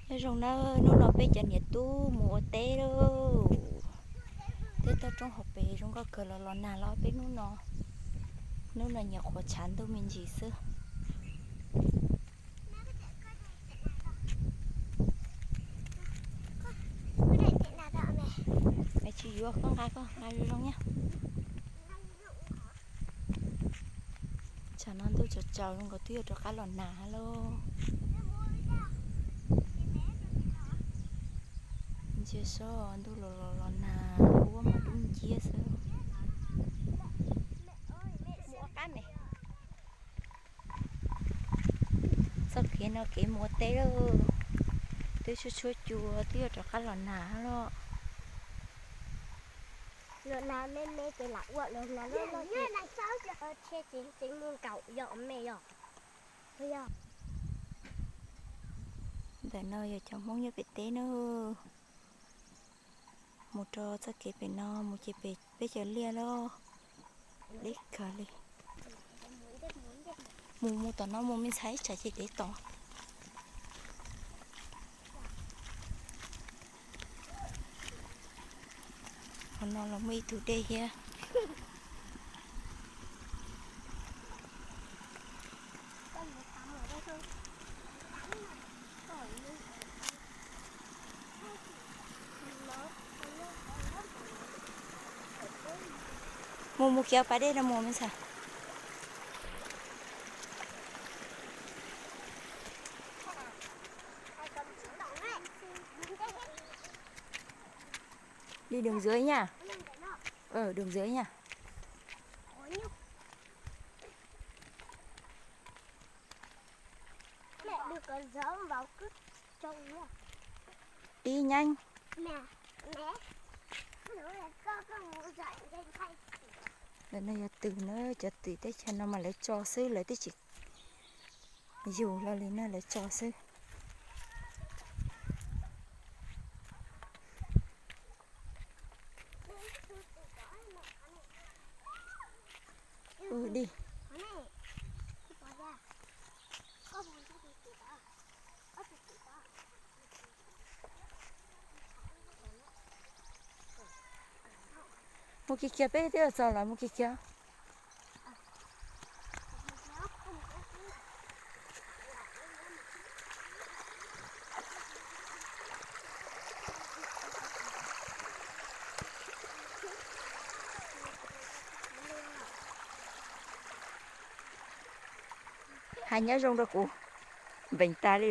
Nyob zoo na, hnub no peb cov niam tub mus ua teb lauj. Teb toj roob hauv pes zoo nkauj kawg los los nag los peb hnub no. Hnub no nyias qhuav tshav ntuj me ntsis xwb. Es tsis yuav, koj nqa, koj nqa zoo zoo na. Tsam no ntuj tsaus tsaus zoo nkaus twb yuav rov qab los nag lauj. Ntsia saib, ntuj los los los nag, huab mas dub nciab xwb. Txoj kev no kev mus ua teb lauj, twb tshuab tshuab cua twb yuav rov qab los nag lawm. Los nag me me ces lam ua los nag loj loj ces tsev mus nkaum yom me yom. Ntawm no yog cov Hmoob nyob pem teb na. Mus rau txoj kev pem no mus ces pem peb cov liaj loj deb kawg li. Mus mus tom no mus me ntxhais, tsam ces dev tod. Qhov no los muaj ib tug dej thiab. Mus mus kiag pas dej no mus me ntxhais. Đi đường dưới nha. Ờ, đường dưới nha. Đi nhanh. Ntawm no yog twm na, cov twm teb chaws no mas lawv tso xwb, lawv twb tsis yug hlo li na, lawv tso xwb. Ub, dij. Mus kiag kiag, peb twb yuav txog lawm, mus kiag kiag. Hais nyob zoo rau kuv, npeeg tas li.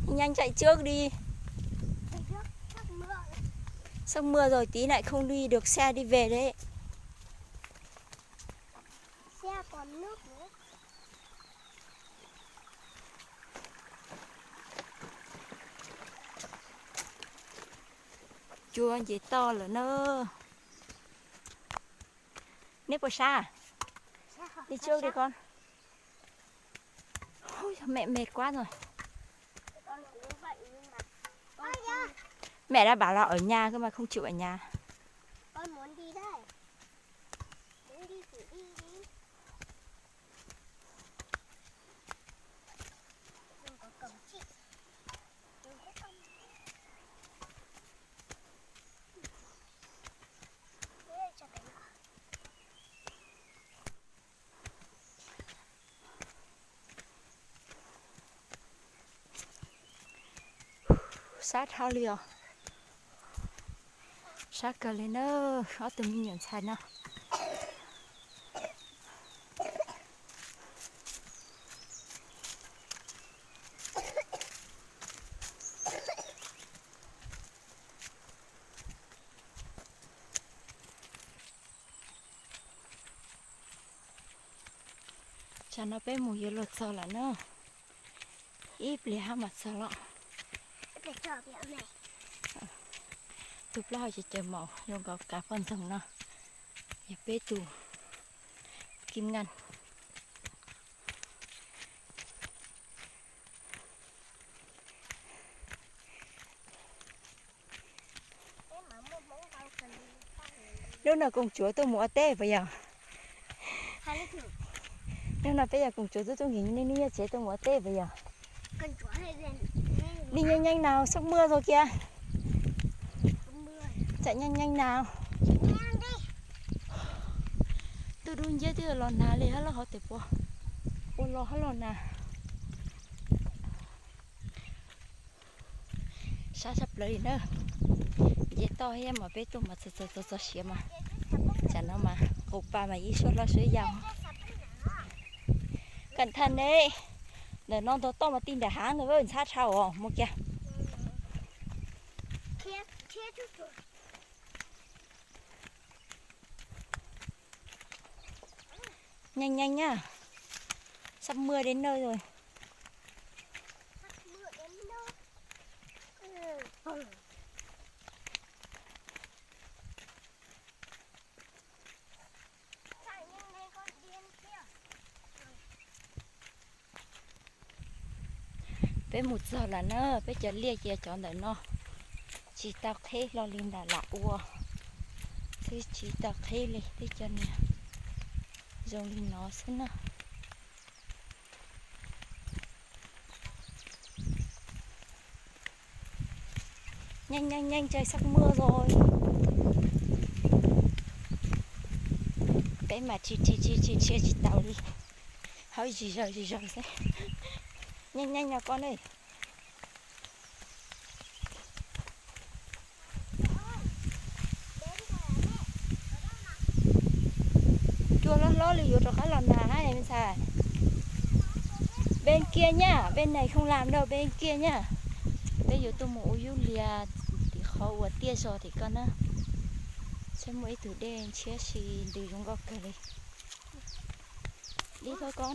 Nhanh chạy trước đi. Sắp mưa rồi, tí lại không đi được xe đi về đấy. Xe còn nước nữa. Cua nce to lắm na. Neb puas sab? Đi trước đi con. Ôi, mẹ mệt quá rồi. Mẹ đã bảo là ở nhà cơ mà không chịu ở nhà. Con muốn đi đây. Muốn đi thì đi đi. Đừng có cổng chị. Đừng có cổng. Thế cho cái nữa. Sab dhau li os. Sab kawg li na, ob tug me nyuam ntxhais no. Tsam no peb mus yuav luag txog lawm na. Ib pliag hab mam txog los. Tus plaub hau ces caws maum zoo nkaus kav poj ntxoog no. Yog peb tus kim ngaj. Hnub no koom tsuav tuaj mus ua teb puas yog? Hnub no peb yog koom tsuav tuaj tuaj nkim niaj niaj tsev tuaj mus ua teb puas yog? Li nyeej nyeej na, sab muaj zoo kiag. Tsam nyeej nyeej na. Tuaj dub nciab twb los nag li hab loj hov tes puas ua los hab los nag. Sab sab plaws li na. Nce toj thiab mas peb tuaj mas txog txog txog siav mas. Tsam no mas qus pa mas ib suab hlob suab yau. Kam thaj ne, ntawm no ntog toj mas ti nram hav ntawd ntxhab dhau os mus kiag. Nyeej nyeej na, sab muaj deb nawj. Peb mus txog lawm na, peb cov liaj ces cov ntawm no tsis tau qheb hlo li ntawm lam ua xwb, tsis tau qheb li, peb cov niag zoo li no xwb na. Nyeej nyeej nyeej tsawg sab muaj zoo. Peb mas tsis tsis tsis tsis tsis tsis tau li, hauv zis zaws zis zaws xwb. Nyeej nyeej no koj ne. Cua hlob hlob li yuav rov qab los nag hab me ntxhais. Npe kiag nyaj, npe nais khooj lam nrog npe kiag nyaj. Peb yuav tuaj mus ua yub liag tim qhov uas tiaj zog tim ko na. Saib muaj ib tug dej ntshiab si ntws zoo nkauj kawg li. Dib thab ko.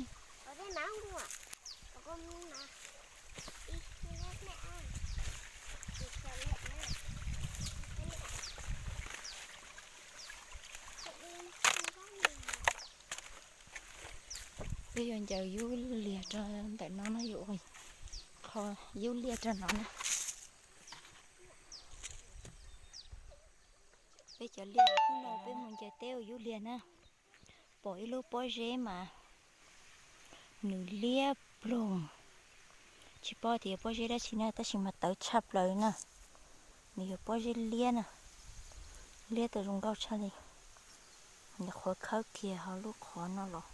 Peb yuav ncaws yub liag rau ntawm no na, yuav ua qho yub liag rau no na. Peb cov liaj hnub no peb mus ncaws teb ua yub liag na. Pom ib lub pob zeb mas nws liab ploog. Tsis paub tias yog pob zeb dab tsi na, tab sis mas tawv tshaj plaws na. Nws yog pob zeb liab na, liab tau zoo nkauj tshaj li. Nws qhuav khawb kiag hauv lub qhov no los.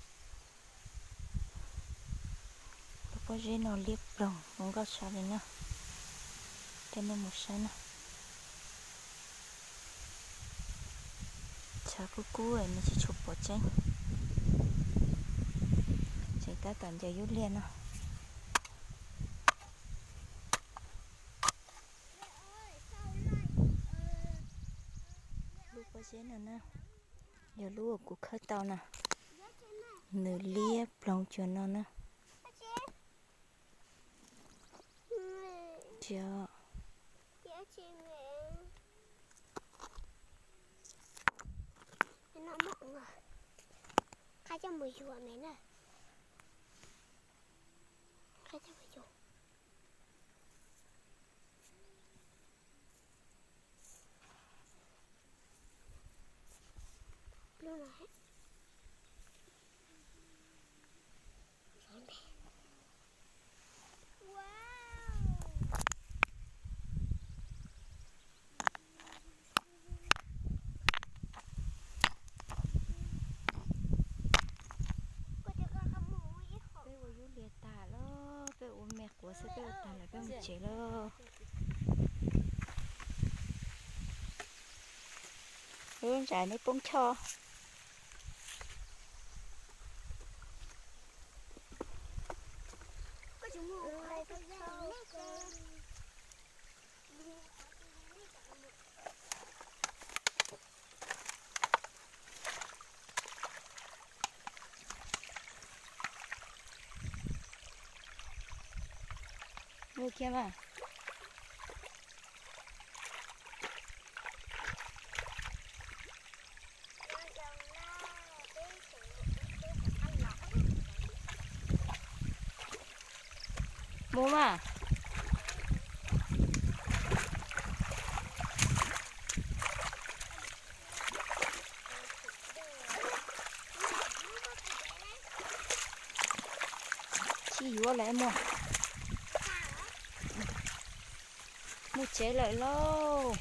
Lub pob zeb no liab ploog zoo nkauj tshaj li na. Coj nej mus saib na. Tshav kub kub nws tsis tshua pom tseeb. Tseem tab tom ncaws yub liag no. Lub pob zeb no na, yog lub uas kuv khawb tau na, nws liab ploog cuag no na. Peb ua yub liag tag lawm, peb ua me quav xwb peb ua tag lawm peb mus tsev lawm. Lub ntsais neb poob choj. Mus kiag mas. Mus mas. Lawv mus, mus tsev lawm lauj.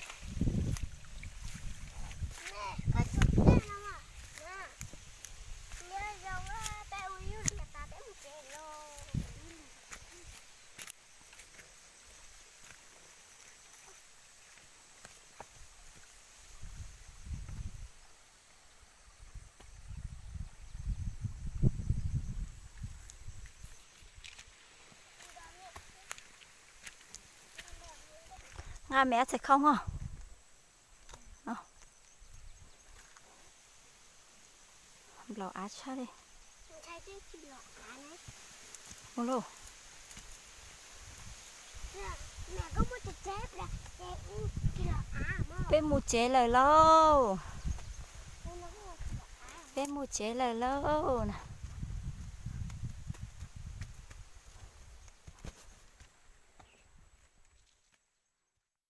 Nqa me ab txhais khau ho. Nplaum av tshaj li. Mus lauj. Peb mus tsev lawm lauj. Peb mus tsev lawm lauj.